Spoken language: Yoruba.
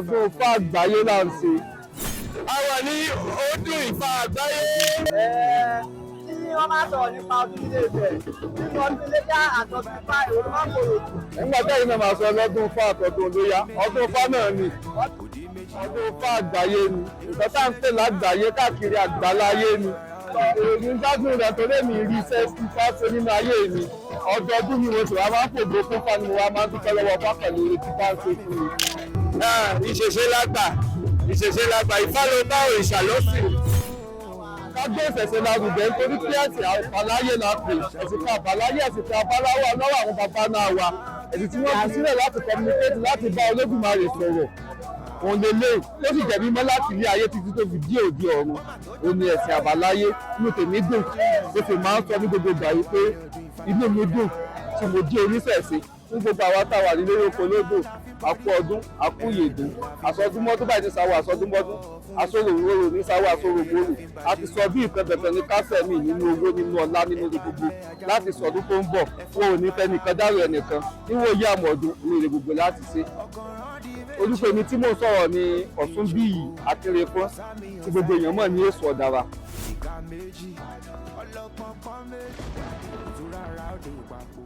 Ọdún Ifá àgbáyé là ń ṣe. A wà ní ọdún Ifá àgbáyé. Tí wọ́n máa sọ̀rọ̀ nípa ọdún Ilé Ifẹ̀, nínú ọdún Iléyá àti ọdún Ifá, èwo ló máa ń kóró jù? Nígbà tẹ́yìn náà máa sọ lọ́dún Ifá àtọ̀dún Iléyá, ọdún Ifá náà ni. Ọdún Ifá àgbáyé ni. Nǹkan tá à ń pè lágbàáyé, káàkiri àgbáláyé ni. Èmi ń gbádùn rẹ̀ torí èmi rí iṣẹ́ Ifá ṣe nínú ayé mi. Ọdọọdún ni mo sì wá máa ń fògo fún Ifá, ni mo wá máa ń dúpẹ́ lọ́wọ́ Ifá pẹ̀lú oore tí Ifá ń ṣe fún mi. Ìṣẹ̀ṣe lágbà, ìṣẹ̀ṣe lágbà, Ifá ló bá òrìṣà lọ́sìn. Ká gbé ìṣẹ̀ṣe lárugẹ, nítorí pé ẹ̀sìn àbáláyé la pè. Ẹ̀sìn kan àbáláyé, ẹ̀sìn kan àbáláwọ̀ lọ́wọ́ àwọn bàbá náà wa, ẹ̀sìn tí wọ́n fi sílẹ̀ láti communicate, láti bá Olódùmarè sọ̀rọ̀, òun lélẹ̀. Ó sì jẹ́ mímọ́ láti ilé ayé títí tó fi dé òde ọ̀run. Òun ni ẹ̀sìn àbáláyé. Inú tèmi dùn, ó sì máa ń sọ ní gbogbo ìgbà yìí pé inú mi dùn tí mo jẹ́ oníṣẹ̀ṣe. Fún gbogbo àwa tá a wà nílé oko lódò, àkú ọdún, àkú ìyèdún, àsọdúnmọ́dún báyìí ní sáwọ́, àsọdúnmọ́dún, àsọ̀ròmórò ní sáwọ́, àsọ̀ròmórò. A ti sọ bí nǹkan dandan ní kásẹ̀ mi nínú owó, nínú ọlá, nínú gbogbo láti sọdún tó ń bọ̀. Wọn ò ní fẹ́ nìkan dárò ẹnìkan níwòye àmọ̀dún ní èrè gbogbo láti ṣe. Orúkọ mi tí mò ń sọ̀rọ̀ ní Ọ̀túnbíyì Akínrefọ́n, tí gbogbo èèyàn mọ̀ ní Èso Ọ̀dàrà. Ìka méjì ọlọ́pọ̀n pọ́n méjì ìtura ara òde ìpapò.